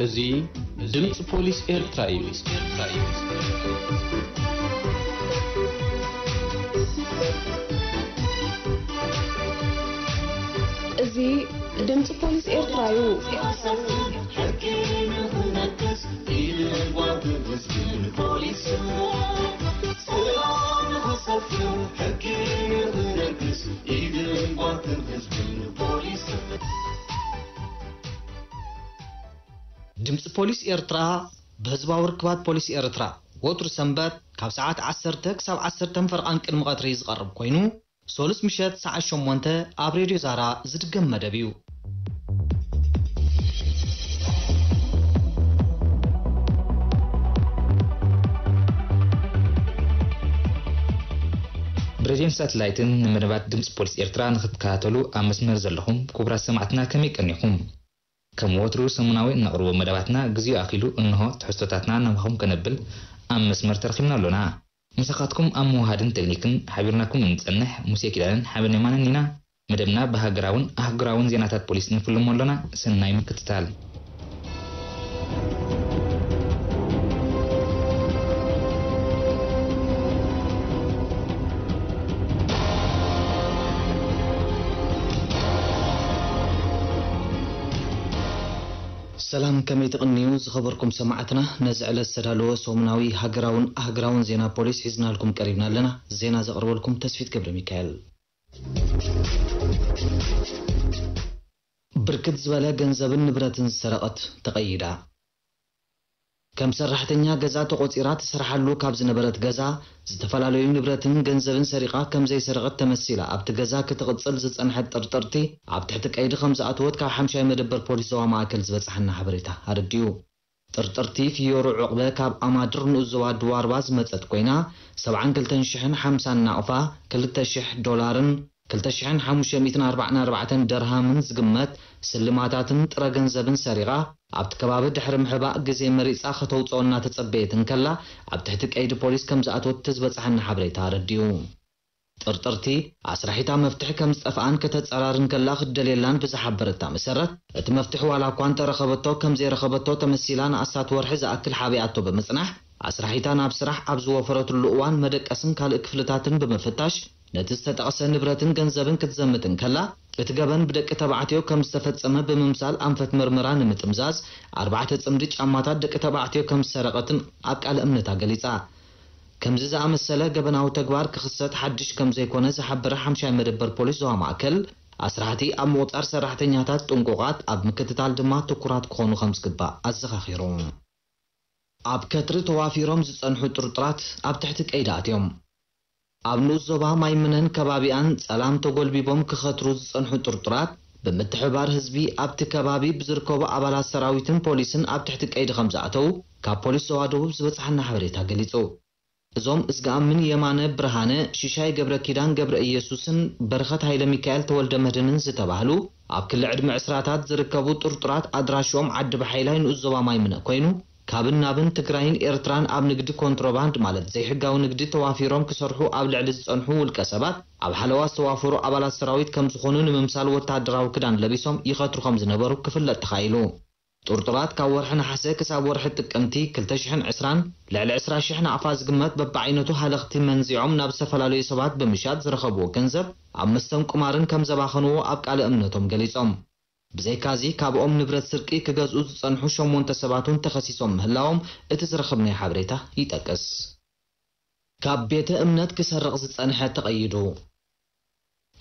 እዚ ድምፂ ፖሊስ ኤርትራ እዩ። እዚ ድምፂ ፖሊስ ኤርትራ እዩ። ድምፂ ፖሊስ ኤርትራ ብህዝባዊ ርክባት ፖሊስ ኤርትራ ወትሩ ሰንበት ካብ ሰዓት ዓሰርተ ክሳብ ዓሰርተ ፈርቓን ቅድሚ ቀትሪ ዝቐርብ ኮይኑ፣ ሶሉስ ምሸት ሰዓት ሸሞንተ ኣብ ሬድዮ ዛራ ዝድገም መደብ እዩ። ብሬድዮን ሳተላይትን ንመደባት ድምፂ ፖሊስ ኤርትራ ንክትከታተሉ ኣብ መስመር ዘለኹም ክቡራት ሰማዕትና ከመይ ቀኒኹም? ከም ወትሩ ሰሙናዊ እነቕርቦ መደባትና ግዜኡ ኣኺሉ እንሆ ትሕዝቶታትና ናባኹም ከነብል ኣብ መስመር ተረኺብና ኣሎና። ምሳኻትኩም ኣብ ምውሃድን ቴክኒክን ሓቢርናኩም እንጸንሕ ሙሴ ኪዳነን ሓበን የማነን ኢና። መደብና ብሃገራውን ኣህጉራውን ዜናታት ፖሊስ ንፍልሞ ኣሎና። ሰናይ ምክትታል። ሰላም ከመይ ትቕንዩ ዝኸበርኩም ሰማዕትና፣ ነዚ ዕለት ዝተዳለወ ሰሙናዊ ሃገራውን ኣህግራውን ዜና ፖሊስ ሒዝናልኩም ቀሪብና ኣለና። ዜና ዘቕርበልኩም ተስፊት ገብረ ሚካኤል። ብርክት ዝበለ ገንዘብን ንብረትን ዝሰረቐት ተቐይዳ። ከም ሰራሕተኛ ገዛ ተቖጺራ ትሰርሓሉ ካብ ዝነበረት ገዛ ዝተፈላለዩ ንብረትን ገንዘብን ሰሪቓ ከም ዘይሰረቐት ተመሲላ ኣብቲ ገዛ ክትቕጽል ዝጸንሐት ጥርጥርቲ ኣብ ትሕቲ ቀይዲ ከም ዝኣተወት ካብ ሓምሻይ መደበር ፖሊስ ዞባ ማእከል ዝበጽሓና ሓበሬታ ኣረዲኡ። ጥርጥርቲ ፍዮሩ ዑቕበ ካብ ኣማድር ንኡስ ዞባ ድዋርባ ዝመጸት ኮይና፣ ሰብዓን ክልተን ሽሕን ሓምሳን ናቕፋ፣ ክልተ ሽሕ ዶላርን ክልተ ሽሕን ሓሙሽተ ሚእትን ኣርባዓን ኣርባዕተን ደርሃምን ዝግመት ስልማታትን ጥረ ገንዘብን ሰሪቓ ኣብቲ ከባቢ ድሕሪ ምሕባእ ግዜ መሪጻ ከተውጽኦ እናተጸበየት እንከላ ኣብ ትሕቲ ቀይዲ ፖሊስ ከም ዝኣተወት እቲ ዝበጽሓና ሓበሬታ ኣረዲኡ። ጥርጥርቲ ኣስራሒታ መፍትሒ ከም ዝጠፍኣን ከተጸራርን ከላ ክትደልየላን ብዝሓበረታ መሰረት እቲ መፍትሒ ዋላ እኳ እንተረኸበቶ ከም ዘይረኸበቶ ተመሲላ ንኣስታት ወርሒ ዝኣክል ሓቢኣቶ ብምጽናሕ ኣስራሒታ ናብ ስራሕ ኣብ ዝወፈረትሉ እዋን መደቀስን ካልእ ክፍልታትን ብምፍታሽ ነቲ ዝተጠቕሰ ንብረትን ገንዘብን ክትዘምት እንከላ፣ እቲ ገበን ብደቂ ተባዕትዮ ከም ዝተፈጸመ ብምምሳል ኣንፈት መርመራ ንምጥምዛዝ፣ ኣርባዕተ ጽምዲ ጫማታት ደቂ ተባዕትዮ ከም ዝሰረቐትን ኣብ ቃለ እምነታ ገሊጻ። ከምዚ ዝኣመሰለ ገበናዊ ተግባር ክኽሰት ሓድሽ ከም ዘይኮነ ዝሓበረ ሓምሻይ መደበር ፖሊስ ዞባ ማእከል፣ ኣስራሕቲ ኣብ ምቑጻር ሰራሕተኛታት ጥንቁቓት፣ ኣብ ምክትታል ድማ ትኩራት ክኾኑ ከም ዝግባእ ኣዘኻኺሩ። ኣብ ከትሪ ተዋፊሮም ዝጸንሑ ጥርጡራት ኣብ ትሕቲ ቀይዲ ኣትዮም። ኣብ ንኡስ ዞባ ማይምነን ከባቢኣን ጸላም ተጎልቢቦም ክኸትሩ ዝጸንሑ ጥርጡራት ብምትሕብባር ህዝቢ ኣብቲ ከባቢ ብዝርከቡ ኣባላት ሰራዊትን ፖሊስን ኣብ ትሕቲ ቀይዲ ከም ዝኣተዉ ካብ ፖሊስ ዞባ ደቡብ ዝበጽሓና ሓበሬታ ገሊጹ። እዞም እዝግኣምን የማነ ብርሃነ፣ ሽሻይ ገብረ ኪዳን ገብረ ኢየሱስን በረኸት ሃይለ ሚካኤል ተወልደ መድህንን ዝተባህሉ ኣብ ክሊ ዕድመ ዕስራታት ዝርከቡ ጥርጡራት ኣድራሽኦም ዓዲ ባሓይላይ ንኡስ ዞባ ማይምነ ኮይኑ ካብን ናብን ትግራይን ኤርትራን ኣብ ንግዲ ኮንትሮባንድ ማለት ዘይሕጋዊ ንግዲ ተዋፊሮም ክሰርሑ ኣብ ልዕሊ ዝጸንሑ ውልቀ ሰባት ኣብ ሓለዋ ዝተዋፈሩ ኣባላት ሰራዊት ከም ዝኾኑ ንምምሳል ወታደራዊ ክዳን ለቢሶም ይኸትሩ ከም ዝነበሩ ክፍለጥ ተኻኢሉ። ጥርጡራት ካብ ወርሒ ነሓሰ ክሳብ ወርሒ ጥቅምቲ ክልተ ሽሕን ዕስራን ልዕሊ ዕስራ ሽሕ ናቕፋ ዝግመት በብዓይነቱ ሃለኽቲ መንዚዖም ናብ ዝተፈላለዩ ሰባት ብምሻጥ ዝረኸብዎ ገንዘብ ኣብ መስተን ቁማርን ከም ዘባኸንዎ ኣብ ቃለ እምነቶም ገሊጾም። ብዘይካዚ ካብኦም ንብረት ስርቂ ክገዝኡ ዝጸንሑ ሸሞንተ ሰባት እውን ተኸሲሶም ምህላዎም እቲ ዝረኸብናዮ ሓበሬታ ይጠቅስ። ካብ ቤተ እምነት ክሰርቕ ዝጸንሐ ተቐይዱ።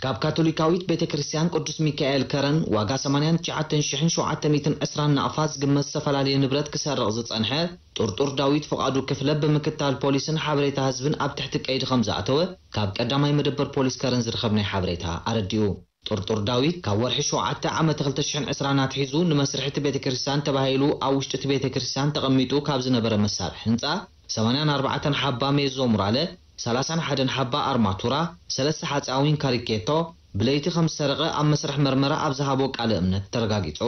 ካብ ካቶሊካዊት ቤተ ክርስቲያን ቅዱስ ሚካኤል ከረን ዋጋ ሰማንያን ትሽዓተ ሽሕን ሸውዓተ ሚእትን ዕስራን ናቕፋ ዝግመት ዝተፈላለየ ንብረት ክሰርቕ ዝጸንሐ ጥርጡር ዳዊት ፍቓዱ ክፍለ ብምክትታል ፖሊስን ሓበሬታ ህዝብን ኣብ ትሕቲ ቀይዲ ከም ዝኣተወ ካብ ቀዳማይ መደበር ፖሊስ ከረን ዝረኸብናዮ ሓበሬታ ኣረዲኡ። ጥርጡር ዳዊት ካብ ወርሒ ሸውዓተ ዓመተ ክልተ ሽሕን ዕስራን ኣትሒዙ ንመስርሒ እቲ ቤተ ክርስቲያን ተባሂሉ ኣብ ውሽጢ እቲ ቤተ ክርስቲያን ተቐሚጡ ካብ ዝነበረ መሳርሒ ህንጻ ሰማንያን ኣርባዕተን ሓባ ሜዞ ሙራለ፣ ሰላሳን ሓደን ሓባ ኣርማቱራ፣ ሰለስተ ሓጻዊን ካሪኬቶ ብለይቲ ከም ዝሰረቐ ኣብ መስርሕ መርመራ ኣብ ዝሃቦ ቃለ እምነት ተረጋጊጹ።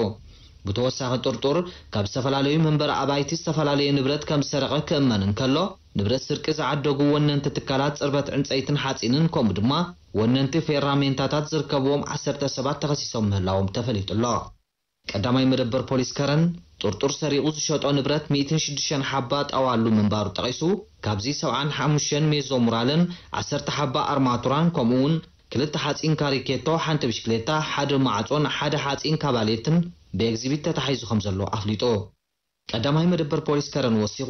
ብተወሳኺ ጥርጡር ካብ ዝተፈላለዩ መንበሪ ኣባይቲ ዝተፈላለየ ንብረት ከም ዝሰረቐ ክእመን እንከሎ፣ ንብረት ስርቂ ዝዓደጉ ወነንቲ ትካላት ጽርበት ዕንጸይትን ሓጺንን ከምኡ ድማ ወነንቲ ፌራሜንታታት ዝርከብዎም ዓሰርተ ሰባት ተኸሲሶም ምህላዎም ተፈሊጡ ኣሎ። ቀዳማይ መደበር ፖሊስ ከረን ጥርጡር ሰሪቑ ዝሸጦ ንብረት ሚእትን ሽዱሽተን ሓባ ጣዋሉ ምንባሩ ጠቒሱ፣ ካብዚ ሰብዓን ሓሙሽተን ሜዞ ሙራልን ዓሰርተ ሓባ ኣርማቱራን፣ ከምኡ እውን ክልተ ሓፂን ካሪኬቶ፣ ሓንቲ ብሽክሌታ፣ ሓደ ማዕጾን ሓደ ሓፂን ካባሌትን ብኤግዚቢት ተታሒዙ ከም ዘሎ ኣፍሊጡ። ቀዳማይ መደበር ፖሊስ ከረን ወሲኹ፣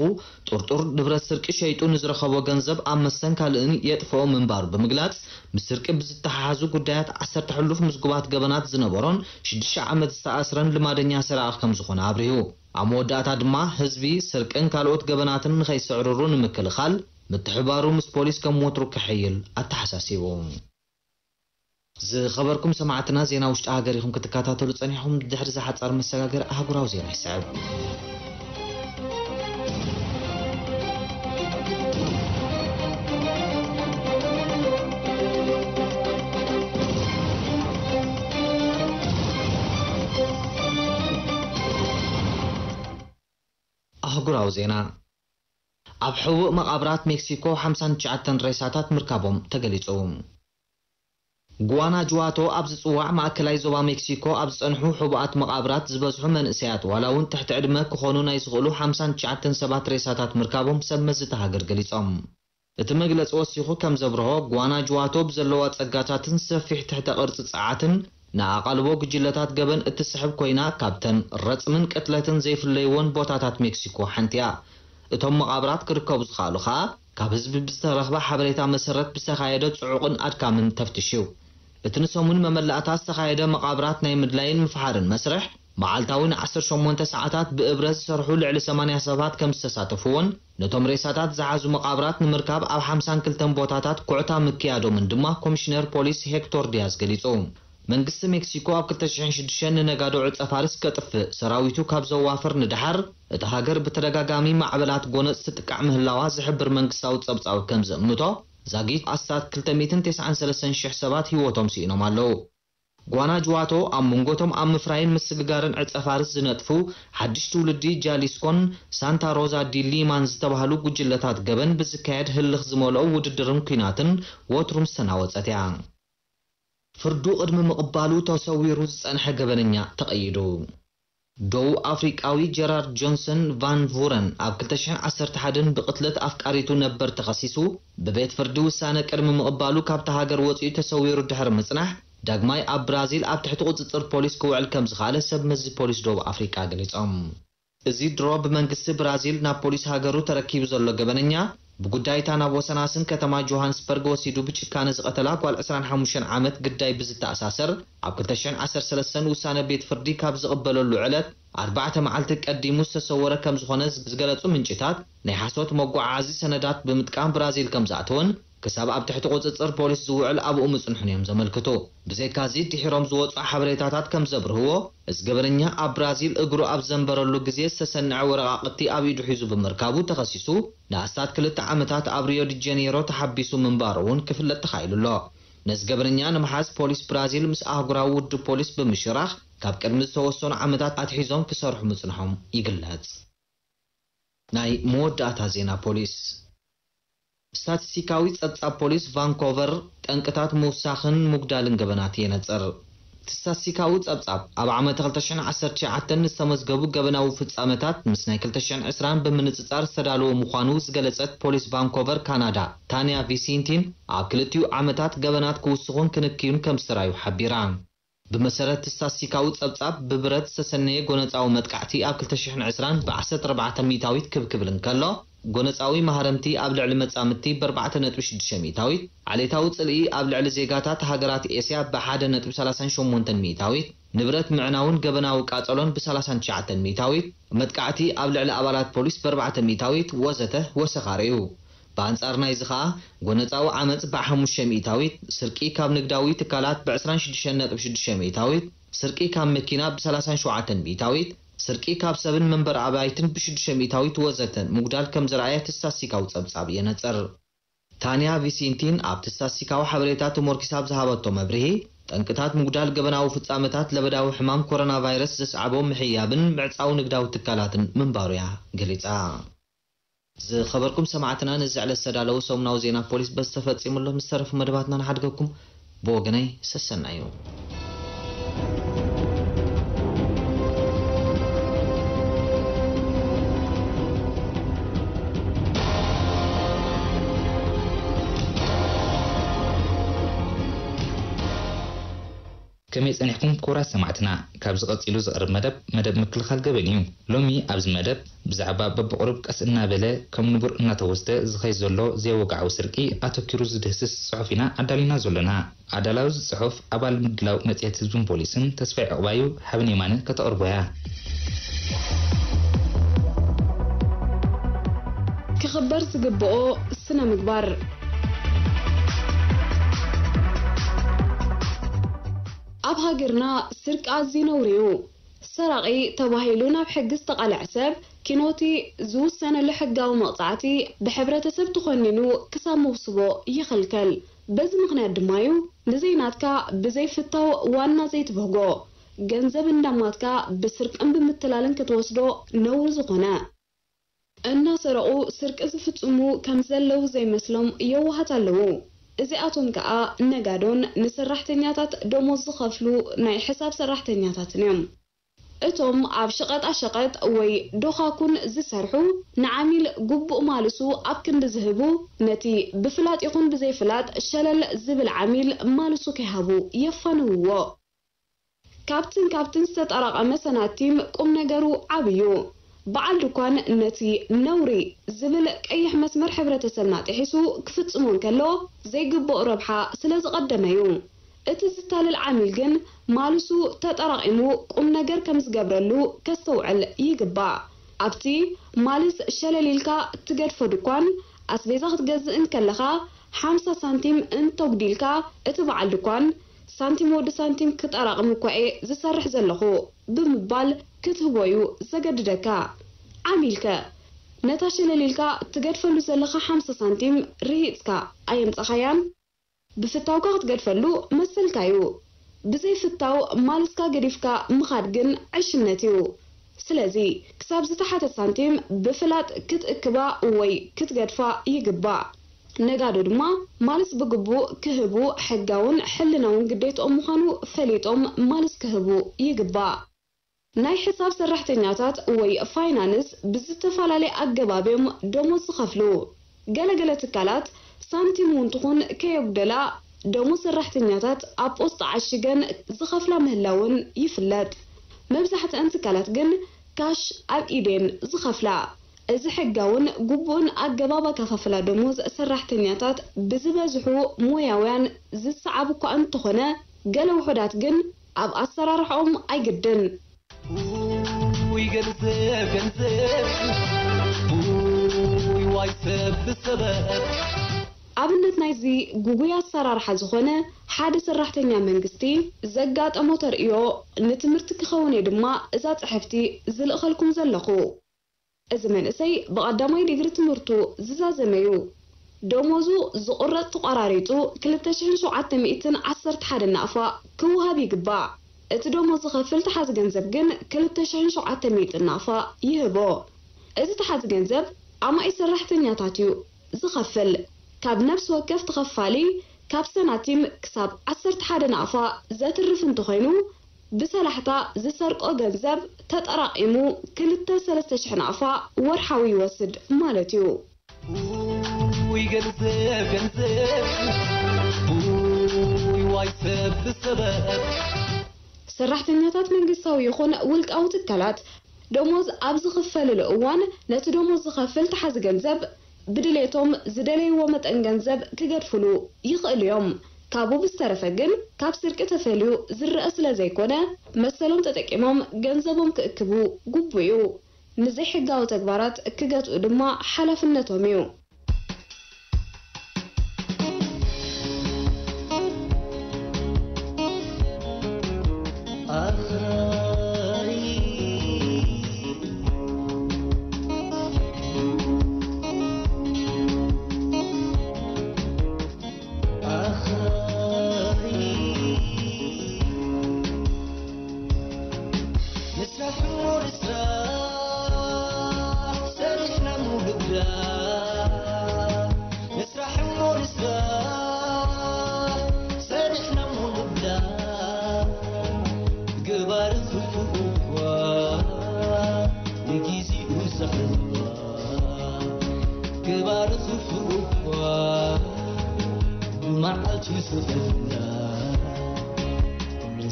ጥርጡር ንብረት ስርቂ ሸይጡ ንዝረኸቦ ገንዘብ ኣብ መስተን ካልእን የጥፍኦ ምንባሩ ብምግላጽ፣ ምስ ስርቂ ብዝተሓሓዙ ጉዳያት ዓሰርተ ሕሉፍ ምዝጉባት ገበናት ዝነበሮን ሽዱሽተ ዓመት ዝተኣስረን ልማደኛ ሰራቒ ከም ዝኾነ ኣብሪሁ። ኣብ መወዳእታ ድማ፣ ህዝቢ ስርቅን ካልኦት ገበናትን ንኸይስዕርሩ ንምክልኻል፣ ምትሕብባሩ ምስ ፖሊስ ከም ወትሩ ከሐይል ኣተሓሳሲቡ። ዝኸበርኩም ሰማዕትና፣ ዜና ውሽጢ ሃገር ኢኹም ክትከታተሉ ጸኒሕኹም። ድሕሪ እዚ ሓጻር መሰጋገሪ ኣህጉራዊ ዜና ይስዕብ። ኣህጉራዊ ዜና። ኣብ ሕቡእ መቓብራት ሜክሲኮ ሓምሳን ትሽዓተን ሬሳታት ምርካቦም ተገሊጹ። ጓናጅዋቶ ኣብ ዝጽዋዕ ማእከላይ ዞባ ሜክሲኮ ኣብ ዝጸንሑ ሕቡኣት መቓብራት ዝበዝሑ መንእሰያት፣ ዋላ እውን ትሕቲ ዕድመ ክኾኑ ናይ ዝኽእሉ ሓምሳን ትሽዓተን ሰባት ሬሳታት ምርካቦም ሰብ መዚ እታ ሃገር ገሊጾም። እቲ መግለጺ ወሲኹ ከም ዘብርሆ፣ ጓናጅዋቶ ብዘለዋ ጸጋታትን ሰፊሕ ትሕተ ቅርጺ ጸዓትን ንኣቓልቦ ጉጅለታት ገበን እትስሕብ ኮይና፣ ካብተን ረጽምን ቅትለትን ዘይፍለይዎን ቦታታት ሜክሲኮ ሓንቲ እያ። እቶም መቓብራት ክርከቡ ዝኸኣሉ ከኣ፣ ካብ ህዝቢ ብዝተረኽበ ሓበሬታ መሰረት ብዝተኻየደ ጽዑቕን ኣድካምን ተፍትሽ እዩ። እቲ ንሰሙን መመላእታ ዝተኻየደ መቓብራት ናይ ምድላይን ምፍሓርን መስርሕ፣ መዓልታዊ ንዓሰርተ ሸሞንተ ሰዓታት ብእብረ ዝሰርሑ ልዕሊ ሰማንያ ሰባት ከም ዝተሳተፍዎን፣ ነቶም ሬሳታት ዝሓዙ መቓብራት ንምርካብ ኣብ ሓምሳን ክልተን ቦታታት ኩዕታ ምክያዶምን ድማ ኮሚሽነር ፖሊስ ሄክቶር ዲያዝ ገሊጹ። መንግስቲ ሜክሲኮ ኣብ ክልተ ሽሕን ሽዱሽተን ንነጋዶ ዕጸ ፋርስ ከጥፍእ ሰራዊቱ ካብ ዘዋፍር ንደሓር፣ እታ ሃገር ብተደጋጋሚ ማዕበላት ጎነጽ ትጥቃዕ ምህላዋ ዝሕብር መንግስታዊ ጸብጻብ ከም ዝእምቶ፣ ዛጊት ኣስታት ክልተ ሚእትን ተስዓን ሰለስተን ሽሕ ሰባት ህይወቶም ስኢኖም ኣለዉ። ጓናጅዋቶ ኣብ መንጎቶም ኣብ ምፍራይን ምስግጋርን ዕጸ ፋርስ ዝነጥፉ ሓድሽ ትውልዲ ጃሊስኮን ሳንታ ሮዛ ዲ ሊማን ዝተባህሉ ጉጅለታት ገበን ብዝካየድ ህልኽ ዝመልኦ ውድድርን ኲናትን ወትሩ ምስ ተናወጸት እያ። ፍርዱ ቅድሚ ምቕባሉ ተሰዊሩ ዝጸንሐ ገበነኛ ተቐይዱ። ደቡብ ኣፍሪቃዊ ጀራርድ ጆንሰን ቫን ቩረን ኣብ ክልተ ሽሕን ዓሰርተ ሓደን ብቕትለት ኣፍቃሪቱ ነበር ተኸሲሱ፣ ብቤት ፍርዲ ውሳነ ቅድሚ ምቕባሉ ካብታ ሃገር ወጺኡ ተሰዊሩ ድሕሪ ምጽናሕ፣ ዳግማይ ኣብ ብራዚል ኣብ ትሕቲ ቁጽጽር ፖሊስ ክውዕል ከም ዝኸኣለ ሰብ መዚ ፖሊስ ደቡብ ኣፍሪቃ ገሊጾም። እዚ ድሮ ብመንግስቲ ብራዚል ናብ ፖሊስ ሃገሩ ተረኪቡ ዘሎ ገበነኛ፣ ብጉዳይ እታ ናብ ወሰናስን ከተማ ጆሃንስበርግ ወሲዱ ብጭካነ ዝቐተላ ጓል ዕስራን ሓሙሽተን ዓመት ግዳይ ብዝተኣሳሰር፣ ኣብ ክልተ ሽሕን ዓሰርተ ሰለስተን ውሳነ ቤት ፍርዲ ካብ ዝቕበለሉ ዕለት ኣርባዕተ መዓልቲ ቀዲሙ ዝተሰወረ ከም ዝኾነ ዝገለጹ ምንጭታት፣ ናይ ሓሶት መጓዓዓዚ ሰነዳት ብምጥቃም ብራዚል ከም ዝኣተወን ክሳብ ኣብ ትሕቲ ቁጽጽር ፖሊስ ዝውዕል ኣብኡ ምጽንሑን እዮም ዘመልክቱ። ብዘይካዚ፣ ድሒሮም ዝወጹ ሓበሬታታት ከም ዘብርህዎ፣ እዚ ገበነኛ ኣብ ብራዚል እግሩ ኣብ ዘንበረሉ ግዜ ዝተሰንዐ ወረቓቕቲ ኣብ ኢዱ ሒዙ ብምርካቡ ተኸሲሱ፣ ንኣስታት ክልተ ዓመታት ኣብ ሪዮ ዲ ጀኔሮ ተሓቢሱ ምንባሩ እውን ክፍለጥ ተኻኢሉ ኣሎ። ነዚ ገበነኛ ንምሓዝ፣ ፖሊስ ብራዚል ምስ ኣህጉራዊ ውድብ ፖሊስ ብምሽራኽ፣ ካብ ቅድሚ ዝተወሰኑ ዓመታት ኣትሒዞም ክሰርሑ ምጽንሖም ይግለጽ። ናይ መወዳእታ ዜና ፖሊስ። ስታቲስቲካዊ ጸብጻብ ፖሊስ ቫንኮቨር ጠንቅታት ምውሳኽን ምጉዳልን ገበናት የነጽር። እቲ ስታቲስቲካዊ ጸብጻብ፣ ኣብ ዓመተ ክልተ ሽሕን ዓሰርተ ትሽዓተን ዝተመዝገቡ ገበናዊ ፍጻመታት ምስ ናይ ክልተ ሽሕን ዕስራን ብምንጽጻር ዝተዳለወ ምዃኑ ዝገለጸት ፖሊስ ቫንኮቨር ካናዳ፣ ታንያ ቪሲንቲን፣ ኣብ ክልቲኡ ዓመታት ገበናት ክውስኹን ክንክዩን ከም ዝተራዩ ሓቢራ። ብመሰረት ስታስቲካዊ ጸብጻብ፣ ብብረት ዝተሰነየ ጎነጻዊ መጥቃዕቲ ኣብ ክልተ ሽሕን ዕስራን ብዓሰርተ ኣርባዕተ ሚእታዊት ክብ ክብል እንከሎ፣ ጎነጻዊ ማህረምቲ ኣብ ልዕሊ መጻምድቲ ብኣርባዕተ ነጥቢ ሽዱሽተ ሚእታዊት፣ ዓሌታዊ ጽልኢ ኣብ ልዕሊ ዜጋታት ሃገራት ኤስያ ብሓደ ነጥቢ ሰላሳን ሸሞንተን ሚእታዊት፣ ንብረት ምዕናውን ገበናዊ ቃጸሎን ብሰላሳን ትሽዓተን ሚእታዊት፣ መጥቃዕቲ ኣብ ልዕሊ ኣባላት ፖሊስ ብኣርባዕተ ሚእታዊት ወዘተ ወሰኻ ርእዩ። ብኣንጻር ናይዚ ኸኣ፣ ጎነጻዊ ዓመጽ ብሓሙሽተ ሚእታዊት፣ ስርቂ ካብ ንግዳዊ ትካላት ብዕስራን ሽዱሽተን ነጥቢ ሽዱሽተ ሚእታዊት፣ ስርቂ ካብ መኪና ብሰላሳን ሸውዓተን ሚእታዊት፣ ስርቂ ካብ ሰብን መንበሪ ኣባይትን ብሽዱሽተ ሚእታዊት ወዘተ ምጉዳል ከም ዝረኣየ እቲ ስታስቲካዊ ጸብጻብ የነጽር። ታንያ ቪሲንቲን ኣብቲ ስታስቲካዊ ሓበሬታ ተሞርኪሳ ኣብ ዝሃበቶ መብርሂ፣ ጠንቅታት ምጉዳል ገበናዊ ፍጻመታት ለበዳዊ ሕማም ኮሮና ቫይረስ ዘስዓቦ ምሕያብን ምዕጻው ንግዳዊ ትካላትን ምንባሩ እያ ገሊጻ። ዝኸበርኩም ሰማዕትና፣ ነዚ ዕለት ዝተዳለዉ ሰሙናዊ ዜና ፖሊስ በዚ ተፈጺሙ ኣሎ። ምስ ተረፉ መደባትና ንሓድገኩም። ብወገነይ ሰሰናዩ። ከመይ ጸኒሕኩም ክቡራት ሰማዕትና? ካብዚ ቀጺሉ ዝቐርብ መደብ፣ መደብ ምክልኻል ገበን እዩ። ሎሚ ኣብዚ መደብ ብዛዕባ በብቑሩብ ቀስ እናበለ ከም ንቡር እናተወስደ ዝኸይድ ዘሎ ዘይወግዓዊ ስርቂ ኣተኲሩ ዝድህስስ ጽሑፍ ኢና ኣዳሊና ዘሎና። ኣዳላዊ እዚ ጽሑፍ ኣባል ምድላው መጽሔት ህዝብን ፖሊስን ተስፋይ ዕቑባዩ ሓበን የማነ ከተቕርቦ እያ። ክኽበር ዝግብኦ ስነ ምግባር። ኣብ ሃገርና ስርቂ ኣዝዩ ነውሪ እዩ። ሰራቒ ተባሂሉ ናብ ሕጊ ዝተቓልዐ ሰብ ኪኖቲ ዝውሰነሉ ሕጋዊ መቕጻዕቲ ብሕብረተሰብ ተኾኒኑ ክሳብ መውስቦ ይኽልከል። በዚ ምኽንያት ድማ እዩ ንዘይናትካ ብዘይፍታው ዋና ዘይትብህጎ ገንዘብ እንዳማትካ ብስርቅን ብምትላልን ክትወስዶ ነውሪ ዝኾነ። እናሰረቑ ስርቂ ዝፍጽሙ ከም ዘለዉ ዘይመስሎም የዋሃት ኣለዉ። እዚኣቶም ከኣ ነጋዶን ንሰራሕተኛታት ደሞዝ ዝኸፍሉ ናይ ሕሳብ ሰራሕተኛታትን እዮም። እቶም ኣብ ሸቐጣ ሸቐጥ ወይ ዶኻኩን ዝሰርሑ ንዓሚል ግቡእ ማልሱ ኣብ ክንዲ ዝህቡ ነቲ ብፍላጥ ይኹን ብዘይፍላጥ ሸለል ዝብል ዓሚል ማልሱ ከይሃቡ የፋንውዎ። ካብትን ካብትን ዝተጠራቐመ ሰናቲም ቁም ነገሩ ዓብዩ። በዓል ድኳን ነቲ ነውሪ ዝብል ቀይሕ መስመር ሕብረተሰብና ጥሒሱ ክፍጽሞ እንከሎ ዘይግቡእ ረብሓ ስለ ዝቐደመ እዩ። እቲ ዝታለል ዓሚል ግን ማልሱ ተጠራቒሙ ቁም ነገር ከም ዝገብረሉ ከስተውዕል ይግባእ። ኣብቲ ማልስ ሸለል ኢልካ ትገድፎ ድኳን ኣስቤዛ ክትገዝእ እንከለኻ ሓምሳ ሳንቲም እንተጉዲልካ እቲ በዓል ድኳን ሳንቲም ወዲ ሳንቲም ክጠራቕም እኳ እየ ዝሰርሕ ዘለኹ ብምባል ክትህቦ እዩ ዘገድደካ። ዓሚልከ ነታ ሸለል ኢልካ ትገድፈሉ ዘለኻ ሓምሳ ሳንቲም ርሂጽካ ኣየምጻኻያን? ብፍታውካ ክትገድፈሉ መሰልካ እዩ። ብዘይፍታው ማልስካ ገዲፍካ ምኻድ ግን ዕሽነት እዩ። ስለዚ ክሳብ ዝተሓተት ሳንቲም ብፍላጥ ክትእክባ ወይ ክትገድፋ ይግባእ። ነጋዶ ድማ ማልስ ብግቡእ ክህቡ ሕጋውን ሕልናውን ግዴትኦም ምዃኑ ፈሊጦም ማልስ ክህቡ ይግባእ። ናይ ሕሳብ ሰራሕተኛታት ወይ ፋይናንስ ብዝተፈላለየ ኣገባብ እዮም ደሞዝ ዝኸፍሉ። ገለገለ ትካላት ሳንቲም እውን ትኹን ከየጉደላ ደሞዝ ሰራሕተኛታት ኣብ ፖስጣ ዓሺገን ዝኸፍላ ምህላውን ይፍለጥ። መብዛሕትአን ትካላት ግን ካሽ ኣብ ኢደን ዝኸፍላ። እዚ ሕጋውን ግቡእን ኣገባብ ኣከፋፍላ ደሞዝ ሰራሕተኛታት ብዝበዝሑ ሞያውያን ዝሰዓብ እኳ እንተኾነ፣ ገለ ውሑዳት ግን ኣብ ኣሰራርሓኦም ኣይግድን። ውይ ገንዘብ ገንዘብ ውይ ዋይ ሰብ ብሰበብ ኣብነት ናይዚ ጉጉይ ኣሰራርሓ ዝኾነ ሓደ ሰራሕተኛ መንግስቲ ዘጋጠሞ ተርእዮ ንትምህርቲ ክኸውን እየ ድማ እዛ ፅሕፍቲ ዝልእኸልኩም ዘለኹ። እዚ መንእሰይ ብቐዳማይ ዲግሪ ትምህርቱ ዝዛዘመ እዩ። ደሞዙ ዝቑረጽ ተቋራሪጹ ክልተ ሽሕን ሸውዓተ ሚእትን ዓሰርተ ሓደ ናቕፋ ክወሃብ ይግባእ። እቲ ደሞዝ ዝኸፍል ተሓዚ ገንዘብ ግን ክልተ ሽሕን ሸውዓተ ሚእትን ናቕፋ ይህቦ። እዚ ተሓዚ ገንዘብ ኣማኢ ሰራሕተኛታት እዩ ዝኸፍል። ካብ ነፍሲ ወከፍ ተኸፋሊ ካብ ሰናቲም ክሳብ ዓሰርተ ሓደ ናቕፋ ዘትርፍ እንተኾይኑ፣ ብሰላሕታ ዝሰርቆ ገንዘብ ተጠራቒሙ ክልተ ሰለስተ ሽሕ ናቕፋ ወርሓዊ ይወስድ ማለት እዩ። ውይ ገንዘብ ገንዘብ ውይ ዋይ ሰብ ብሰበብ ሰራሕተኛታት መንግስታዊ ይኹን ውልቃዊ ትካላት ደሞዝ ኣብ ዝኽፈልሉ እዋን ነቲ ደሞዝ ዝኸፍል ተሓዚ ገንዘብ ብድሌቶም ዝደለይዎ መጠን ገንዘብ ክገድፍሉ ይኽእሉ እዮም። ካብኡ ብዝተረፈ ግን ካብ ስርቂ ተፈልዩ ዝረኣ ስለ ዘይኮነ መሰሎም ተጠቂሞም ገንዘቦም ክእክቡ ግቡእ እዩ። ንዘይሕጋዊ ተግባራት ክገትኡ ድማ ሓላፍነቶም እዩ።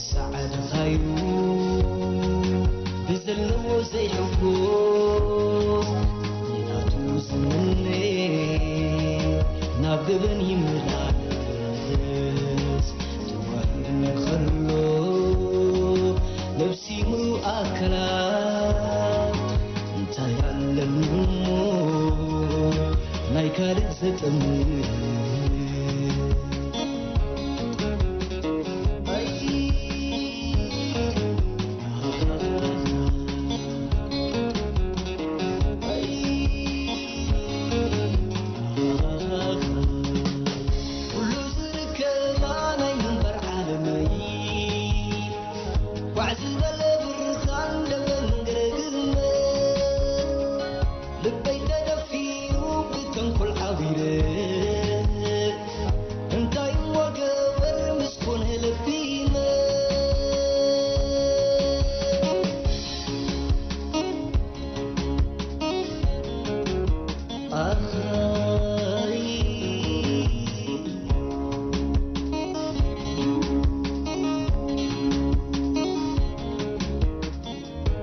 ጻዕድኻዩ ብዘለዎ ዘይሕጎስ ናቱ ዝምነ ናብ ገበን ይመላለስ። ተዋሂብኒ ከሎ ነብሲ ምሉእ ኣካላት እንታይ ኣለኒ እሞ ናይ ካልእ ዘጠምት። ኩሉ ዝርከባ ናይ ምንባር ዓለመይ ጓዕ ዝበለ ብርሃን ደበን ገረግመ ልበይ ተደፊኑ ብተንኮል ዓዊረ እንታይ እሞ ገበር ምስ ኮነ ለቢመ። ኣኸይ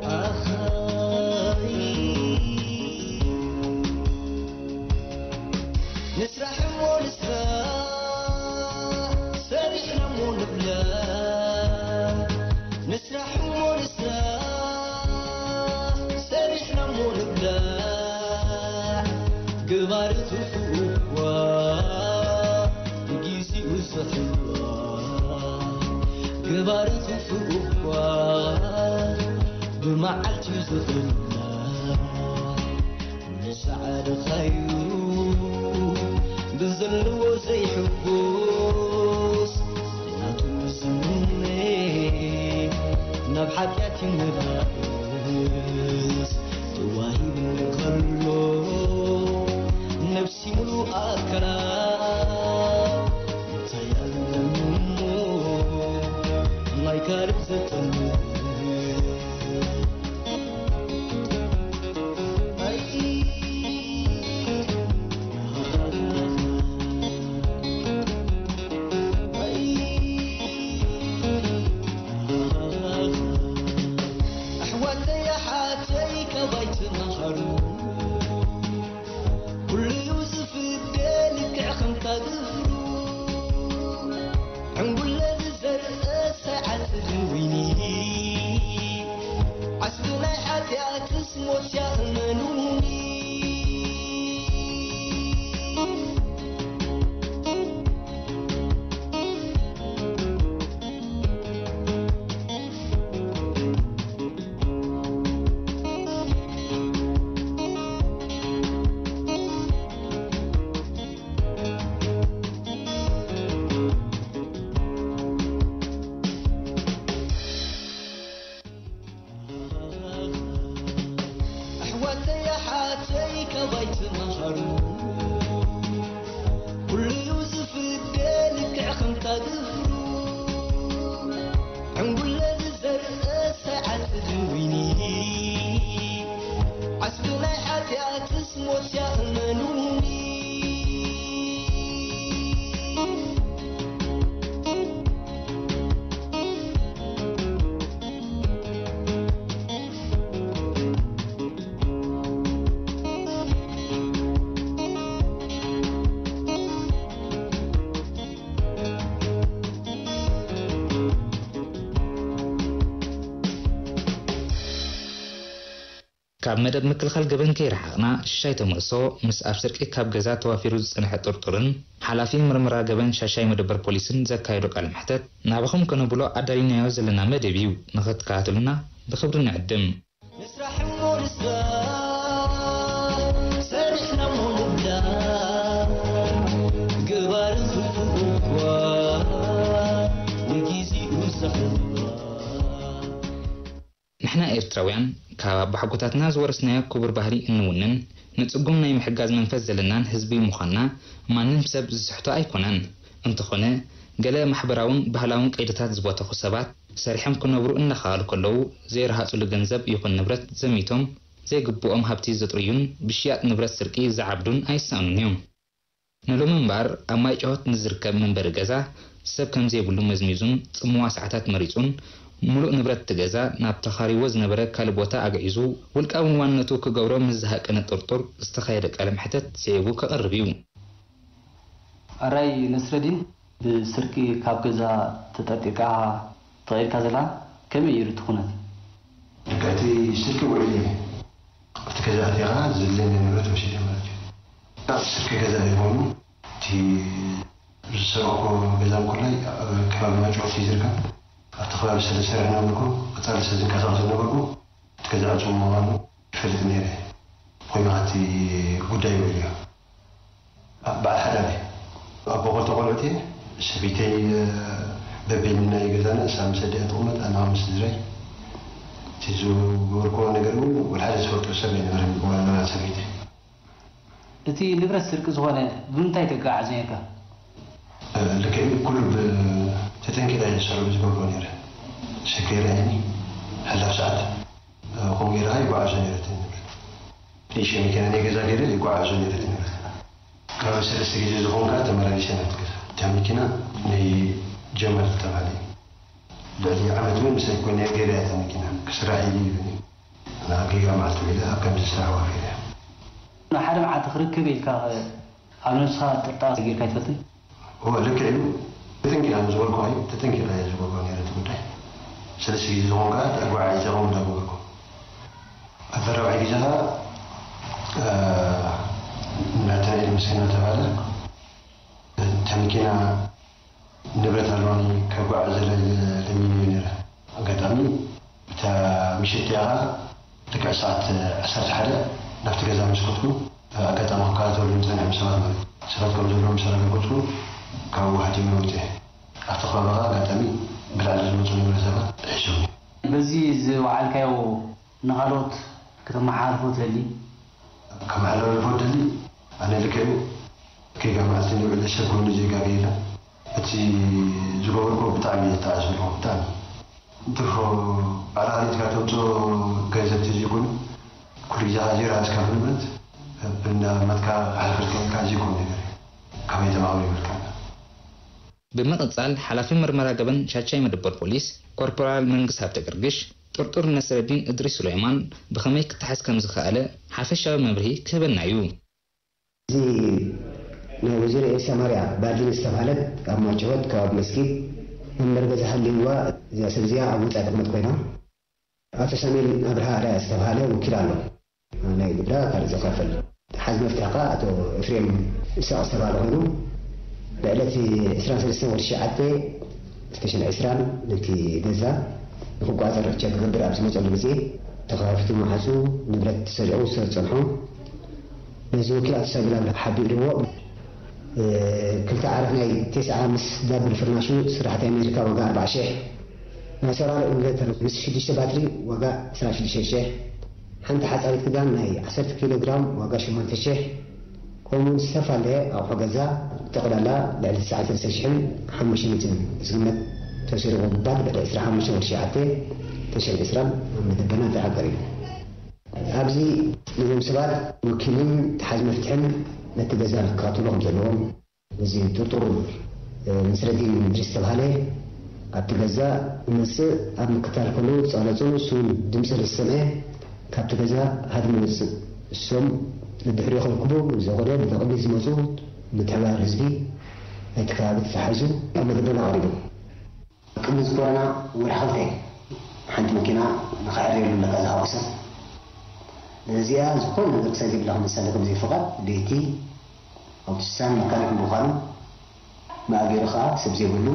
ኣኸይ ንስራሕ እሞ ንስራሕ ሰሪሕና እሞ ንብላዕ። ንስራሕ እሞ ንስራሕ ሰሪሕና እሞ ንብላዕ። ገባሪ ክፉእ እኳ ንጊዜኡ ዝሕላዕ። ገባሪ ክፉእ እኳ ብመዓልቲ ዝቕላዕ። ንጻዕድኻዩ ብዘለዎ ዘይሕጎስ ናቱ ዝምነ ናብ ሓጢኣት ይመላለስ። ተዋሂብኒ ከሎ ነብሲ ምሉእ ኣካላት እንታይ ኣለኒ እሞ ናይ ካልእ ዘጠምት። ኣሕዋተይ ኣሓተይ ካባይ ተማሃሩ። ኩሉ እዩ ዝፍደ ልክዕ ከምታ ግብሩ። ዕንጉለ ዝዘርእ ሳይዓጽድ ወይኒ። ዓስቢ ናይ ሓጢኣትስ ሞት እያ እመኑኒ። ኣሕዋተይ ኣሓተይ ካባይ ተማሃሩ። ኩሉ እዩ ዝፍደ ልክዕ ከምታ ግብሩ። ዕንጉለ ዝዘርእ ሳይዓጽድ ወይኒ። ዓስቢ ናይ ሓጢኣትስ ሞት እያ እመኑኒ። ካብ መደብ ምክልኻል ገበን ከይረሓቕና፣ ሽሻይ ተመልሶ ምስ ኣብ ስርቂ ካብ ገዛ ተዋፊሩ ዝጸንሐ ጥርጡርን ሓላፊ ምርመራ ገበን ሻሻይ መደበር ፖሊስን ዘካየዶ ቃለ መሕተት፣ ናባኹም ከነብሎ ኣዳሊናዮ ዘለና መደብ እዩ። ንኽትከታተሉና ብኽብሪ ንዕድም። ንስራሕ እሞ ንስራሕ፣ ሰሪሕና እሞ ንብላዕ፣ ገባሪ ክፉእ እኳ ንጊዜኡ ዘሕልፍ። ንሕና ኤርትራውያን ካብ ኣቦሓጎታትና ዝወረስናዮ ክቡር ባህሪ እንውንን፣ ንጽጉም ናይ ምሕጋዝ መንፈስ ዘለናን ህዝቢ ምዃንና ማንም ሰብ ዝስሕቶ ኣይኮነን። እንተኾነ፣ ገለ ማሕበራውን ባህላውን ቀይድታት ዝበተኹ ሰባት፣ ሰሪሖም ክነብሩ እናኸኣሉ ከለዉ፣ ዘይረሃጹሉ ገንዘብ ይኹን ንብረት ዘሚቶም፣ ዘይግብኦም ሃብቲ ዘጥርዩን ብሽያጥ ንብረት ስርቂ ዝዓብዱን ኣይሰኣኑን እዮም። ንሎሚ እምበኣር፣ ኣብ ማይ ጨሆት ንዝርከብ መንበሪ ገዛ፣ ሰብ ከም ዘይብሉ መዝሚዙን ጽምዋ ሰዓታት መሪጹን፣ ምሉእ ንብረት እቲ ገዛ ናብ ተኻርይዎ ዝነበረ ካልእ ቦታ ኣግዒዙ፣ ውልቃዊ ዋንነቱ ክገብሮ ምስ ዝሃቀነ ጥርጡር ዝተኻየደ ቃለ መሕተት ስዒቡ ክቐርብ እዩ። ኣራይ ነስረዲን፣ ብስርቂ ካብ ገዛ ተጠርጢርካ ተቐይርካ ዘላ ከመይ እዩ እቲ ኩነት? ልክዕ እቲ ስርቂ ውዒል እየ። ኣብቲ ገዛ ኣትየ ኸዓ ዘድልየኒ ንብረት ወሲደ ማለት እዩ። ኣብ ስርቂ ገዛ ኣይኮኑ። እቲ ዝሰረቕኩ ገዛ እንኮላይ ኣብ ከባቢ ማጭወት እዩ ዝርከብ። ኣብቲ ከባቢ ስለ ዝሰርሕ ነበርኩ፣ ቀጻሊ ስለ ዝንቀሳቐስ ነበርኩ፣ እቲ ገዛ ዕጹው ምዃኑ ይፈልጥ ነይረ። ኮይኑ እቲ ጉዳይ ውዒል እዩ። ኣብ በዓል ሓዳር እየ። ኣቦ ክልተ ቆልዑት እየ። ሰበይተይ፣ እ፣ በበይንና እዩ ገዛና፣ እሳ ምስ ኣዲኣ ትቕመጥ፣ ኣነ ምስ ስድራይ። እቲ ዝገበርክዎ ነገር እውን ወላ ሓደ ዝፈልጦ ሰብ ኣይነበረን፣ ዋላ ሰበይተይ። እቲ ንብረት ስርቂ ዝኾነ ብምንታይ ተጋዓዞ ነርካ? እ፣ ልክዕ እዩ፣ ኩሉ ብ-፣ ተጠንቂቐ እየ ዝሰርሖ ዝገብሮ ነይረ። ሰኪረ እየኒ፣ ሓላፍ ሰዓት፣ እ፣ ከምኡ ገይረ ይጓዓዞ ነይረ እቲ ንብረት። ንእሽተይ መኪና ናይ ገዛ ገይረ ይጓዓዞ ነይረ እቲ ንብረት። ካብ ሰለስተ ግዜ ዝኾን ከኣ ተመላሊሰ ናብቲ ገዛ። እታ መኪና ናይ ጀማል ዝተባህለ እዩ። ልዕሊ ዓመት እውን ምሳይ ኮይና እያ ገይረ እያ እታ መኪና። ክስራሕ ኢሉ ይብለኒ። ንኣብ ጌጋ መዓልቲ ውዒለ ኣብ ከምዚ ስራሕ ዋፊረ። ንሓደ መዓልቲ ክርከብ ኢልካ ኸ ኣብ ነብስኻ ጥርጣረ ጌርካ ኣይትፈልጥን? እወ፣ ልክዕ እዩ። ተጠንቂቐ ምስ በልኩ እዩ፣ ተጠንቂቐ እየ ዝገብሮ ነይረ እቲ ጉዳይ። ሰለስተ ግዜ ዝኾን ከኣ ኣጓዓዒዘ ከምኡ እንዳገበርኩ። ኣብቲ ራብዓይ ግዜ ኸኣ፣ እ፣ ናትናኤል ምስኪና ተባህለ፣ እታ መኪና ንብረት ኣለዋኒ ከጓዕዘለይ ለሚንዮ ነይረ። ኣጋጣሚ እታ ምሸት እያ፣ ልክዕ ሰዓት ዓሰርተ ሓደ ናብቲ ገዛ ምስ ከድኩ፣ ኣጋጣሚ ክከታተሉ ዝጸንሐ ሰባት ማለት እዩ። ሰባት ከም ዘለዉ ምስ ኣረጋገጽኩ፣ ካብኡ ሃዲመ ወጺኤ። ኣብቲ ከባቢ ኸኣ ኣጋጣሚ ብላዕሊ ዝመጹ ዝነበሩ ሰባት ሒዞምኒ። በዚ ዝወዓልካዮ ንኻልኦት ከተመሓላልፎ ትደሊ? ከመሓላልፎ እደሊ፣ ኣነ ልክዕ ጌጋ መዓልቲ ንውዕል ሰብ ኮይኑ ዜጋ የለን። እቲ ዝገበርኩ ብጣዕሚ እየ ዝተዓዘብኩ፣ ብጣዕሚ። ትርፎ ባዕልኻ ሪእካ ተምፅኦ ገንዘብ ተዘይኮይኑ፣ ኩሉ ግዜ ዜራ እስካብ ንብረት ብእንዳ መትካ ክሓልፈልካ ኢልካ ዘይኮን ነገር እዩ። ካበይ ተማሃሩ ይብልካ። ብምቕጻል፣ ሓላፊ መርመራ ገበን ሻድሻይ መደበር ፖሊስ ኮርፖራል መንግስሃብ ተገርግሽ፣ ጥርጡር ነስረዲን እድሪስ ሱሌማን ብኸመይ ክተሓዝ ከም ዝኸኣለ ሓፈሻዊ መብርሂ ክህበና እዩ። እዚ ናይ ወይዘሮ ኤልሳ ማርያ ባድሊን ዝተባህለት ኣብ ማጭሆት ከባቢ መስጊድ መንበሪ ገዛ ሃልይዋ፣ እዚኣ ሰብ እዚኣ ኣብ ወጻኢ ትቕመጥ ኮይና፣ ኣቶ ሳሙኤል ኣብርሃ ኣርኣያ ዝተባህለ ወኪል ኣሎ። ናይ ግብራ ካልእ ዘካፍል። ሓዝ መፍትሒ ከኣ ኣቶ ኤፍሬም ይስሐቕ ዝተባህለ ኮይኑ፣ ብዕለት ዕስራን ሰለስተን ወርሒ ትሽዓተ ክልተ ሽሕን ዕስራን ነቲ ገዛ ንክቋጸር ቸክ ክገብር ኣብ ዝመጸሉ ግዜ፣ ተኸፋፊቱ ማዕጹ፣ ንብረት ተሰሪቑ ስለ ዝጸንሖ፣ ነዚ ወኪል ኣቶ ሳሙኤል ኣብርሃ ሓቢእዎ፣ እ፣ ክልተ ዓራት ናይ ቴስዓ ምስ ዳብል ፍርናሹ ስራሕቲ ኣሜሪካ ዋጋ ኣርባዓ ሽሕ፣ ናይ ሶላር ኢንቨርተር ምስ ሽዱሽተ ባትሪ ዋጋ ዕስራን ሽዱሽተን ሽሕ፣ ሓንቲ ሓጻሪት ክዳን ናይ ዓሰርተ ኪሎ ግራም ዋጋ ሸሞንተ ሽሕ፣ ከምኡውን ዝተፈላለየ ኣቑሑ ገዛ ብጠቕላላ ልዕሊ ትስዓን ሰለስተን ሽሕን ሓሙሽተ ሚእትን ዝግመት ተሰሪቑ ምባል ብዕለት ዕስራን ሓሙሽተን ወርሒ ትሽዓተ ክልተ ሽሕን ዕስራን ኣብ መደበና ተሓቢሩ እዩ። ኣብዚ ነዞም ሰባት ወኪልን ተሓዚ መፍትሕን ነቲ ገዛ ክከታተሉ ከም ዘለዎም፣ እዚ ጥርጡር፣ እ፣ ነስረዲን እድሪስ ዝተባህለ ኣብቲ ገዛ ክመጽእ ኣብ ምክታል ከሎ ጸቕለጹ፣ ንሱ እውን ድምጺ ስለ ዝሰምዐ ካብቲ ገዛ ሃዲሙ ይወጽእ። እሶም ነድሕሪኡ ከርክቡ ምስ ዘኸደ፣ ብቕድሚት ዝመጹ ምትሕብባር ህዝቢ ናይቲ ከባቢ ተታሒዙ ኣብ መደበና ቀሪቡ። ቅድሚ እዚ ኮሮና ወርሒ ክልተ ሓንቲ መኪና ንኸዕርየሉ ኣለካ ዝሃወሰ። ነዚኣ ዝኾነ ነገር ክሳይ ዘይብላ ክመልሰላ ከም ዘይፍቓድ ለይቲ ኣውቶቡሳን መካኒክ ብምዃኑ፣ ብኣገይሩ ከኣ ሰብ ዘይብሉ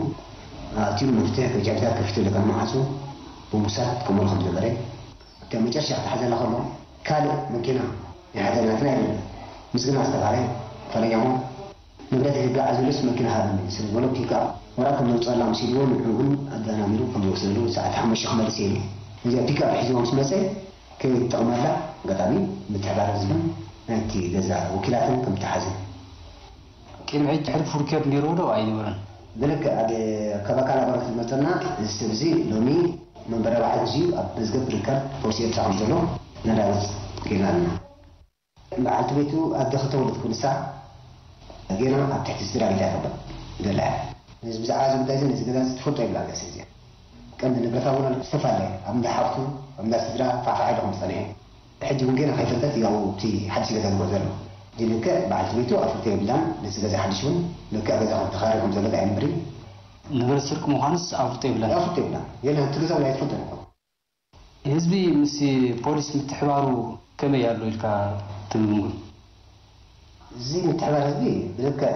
ኣትዩ መፍትሕ ቅርጫታት ከፊቱ ኣለካ ማዕጾ ብምውሳድ ክጥቀመሉ ከም ዝነበረ። ኣብታ መጨረሻ ክትሓዘላ ከሎ ካልእ መኪና ናይ ሓደ ናትና የለን ምስግና ዝተባህለ ፈረኛሞ ንብረት ይጋዓዘሉስ መኪና ሃበኒ ስለ ዝበሎ ፒክኣፕ ወራ ከም ዘውፅኣላ መሲልዎ ንዑ እውን ኣደናሚሩ ከም ዝወስደሉ ሰዓት ሓሙሽተ ክመልስ እየ ኢሉ። ነዚኣ ፒክኣፕ ሒዝዋ ምስ መፀ ከይትጠቕመላ ኣጋጣሚ ምትሕባር ህዝብን ናይቲ ገዛ ወኪላትን ከም ተሓዘ። ቅድሚ ሕጂ ሕሉፍ ርክብ ነይርዎ ዶ ኣይነበረን? ብልክዕ ኣብ ካብ ኣካል ኣባላት ዝመፀና እዚ ሰብ እዚ ሎሚ መንበረ በዓል ህዝቢ ኣብ መዝገብ ሪከርድ ፖሊስ ኤርትራ ከም ዘሎ ነራግፅ ክኢልና ኣለና። በዓልቲ ቤቱ ኣደ ከተወልድ ክንሳ ጌና ኣብ ትሕቲ ስድራ ቤት ኣይከበን ደላ እያ። ነዚ ብዛዕባ እዚ ጉዳይ እዚ ነዚ ገዛ እዚ ትፈልጦ ይብላ ገስ እዚኣ ቀንዲ ንብረታ እውን ዝተፈላለየ ኣብ እንዳ ሓፍቱ ኣብ እንዳ ስድራ ፋሕፋሕ ኢሉ ከም ዝፀንሐ ሕጂ እውን ገና ከይፈልጠት እዩ ኣብኡ እቲ ሓድሽ ገዛ ዝግበ ዘሎ። እዚ ልክዕ በዓልቲ ቤቱ ኣፍልጦ የብላን። ነዚ ገዛ ሓድሽ እውን ልክዕ ገዛ ከም ተኻሪ ከም ዘሎ ኣይንብሪ። ንብረት ስርቂ ምዃኑስ ኣፍልጦ የብላን። ኣፍልጦ የብላን። የለን እቲ ገዛ እውን ኣይትፈልጦ ይኮን። ህዝቢ ምስ ፖሊስ ምትሕባሩ ከመይ ኣሎ ኢልካ ትምጉን? እዚ ምትሕባር ህዝቢ ብልክዕ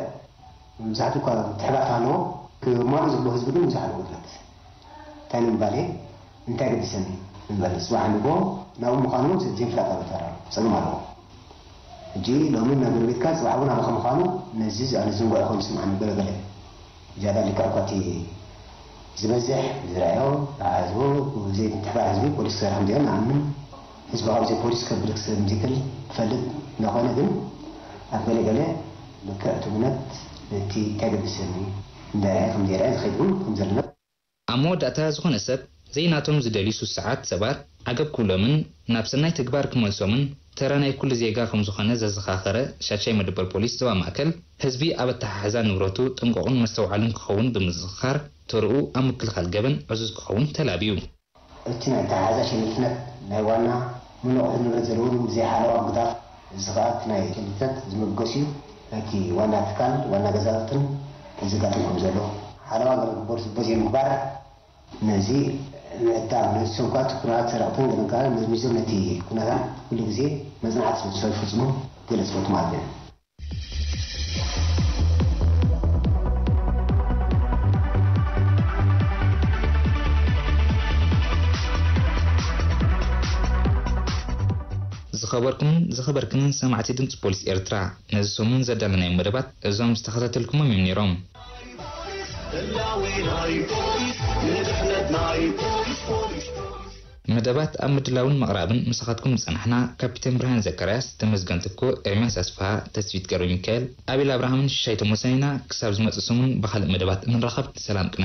መብዛሕትኡ እኳ ምትሕባር ኣለዎ ክማሉ ዘለዎ ህዝቢ ግን ብዙሕ ኣለዎ። ድረት እንታይ ንምባል እየ እንታይ ገዲሰኒ ንበል። ስዋሕ ንጎ ናብኡ ምዃኑ ዘይፍላጥ ኣሎ ተራ ጸገም ኣለዎ። ሕጂ ሎሚ ናብ ጎረቤትካ ጽባሕ እውን ኣበኸ ምዃኑ ነዚ ዝኣነ ዝንጎዕ ይኾን ስምዓኒ ገለገለ። ዝያዳ ልክዕ እኳ እቲ ዝበዝሕ ዝረኣዮ ዝሓዝቦ ዘይምትሕባር ህዝቢ ፖሊስ ክሰርሕ እንዲኦ ንኣምን ህዝቢ ካብዚ ፖሊስ ከብልክ ስለምዝክል ክፈልጥ እናኾነ ግን ኣብ ገለገለ ልክዕ እቲ እውነት ነቲ እንታይ ገድሰኒ እንዳርኣየ ከም ዘይርኣየ ዝኸይድ እውን ከም ዘለና ኣብ መወዳእታ ዝኾነ ሰብ ዘይናቶም ዝደልዩ ስሱዓት ሰባት ዓገብ ክብሎምን ናብ ሰናይ ተግባር ክመልሶምን ተራ ናይ ኩሉ ዜጋ ከም ዝኾነ ዘዘኻኸረ ሻሻይ መደበር ፖሊስ ዞባ ማእከል፣ ህዝቢ ኣብ ኣተሓሕዛ ንብረቱ ጥንቁቕን መስተውዓልን ክኸውን ብምዝኽኻር፣ ተርኡ ኣብ ምክልኻል ገበን ዕዙዝ ክኸውን ተላብዩ። እቲ ናይ ኣተሓሕዛ ሸለልትነት ናይ ዋና ምኑቕ ንብረት ዘለዎም ብዘይ ሓለዋ ምግዳፍ፣ እዚ ኸኣ እቲ ናይ ሸለልትነት ዝምብገስ እዩ። ናይቲ ዋና ትካል ዋና ገዛውትን ዘጋጥም ከም ዘሎ ሓለዋ ገለ ግበር ዝቦ ዘይምግባር ነዚ ምዕዳም ነዚ ሰብኳት ኩነታት ሰረቕትን ገለንካን መዝሚዞም ነቲ ኩነታት ኩሉ ግዜ መጽናዕቲ ስለ ዝፈጽሙ ገለ ዝፈቱ ማለት እዮም። ዝኸበርኩምን ዝኸበርክንን ሰማዕቲ ድምፂ ፖሊስ ኤርትራ፣ ነዚ ሰሙን ዘዳለናዮም መደባት እዞም ዝተኸታተልኩሞም እዮም ነይሮም። መደባት ኣብ ምድላውን ምቕራብን ምሳኻትኩም ዝጸናሕና ካፒቴን ብርሃን ዘካርያስ፣ ተመስገን ትኩ፣ ኤርምያስ ኣስፍሃ፣ ተስፊት ገብረ ሚካኤል፣ ኣቤል ኣብርሃምን ሽሻይ ተሞሰን ኢና። ክሳብ ዝመጽእ ሰሙን ብኻልእ መደባት እንራኸብ። ሰላም ቅነ።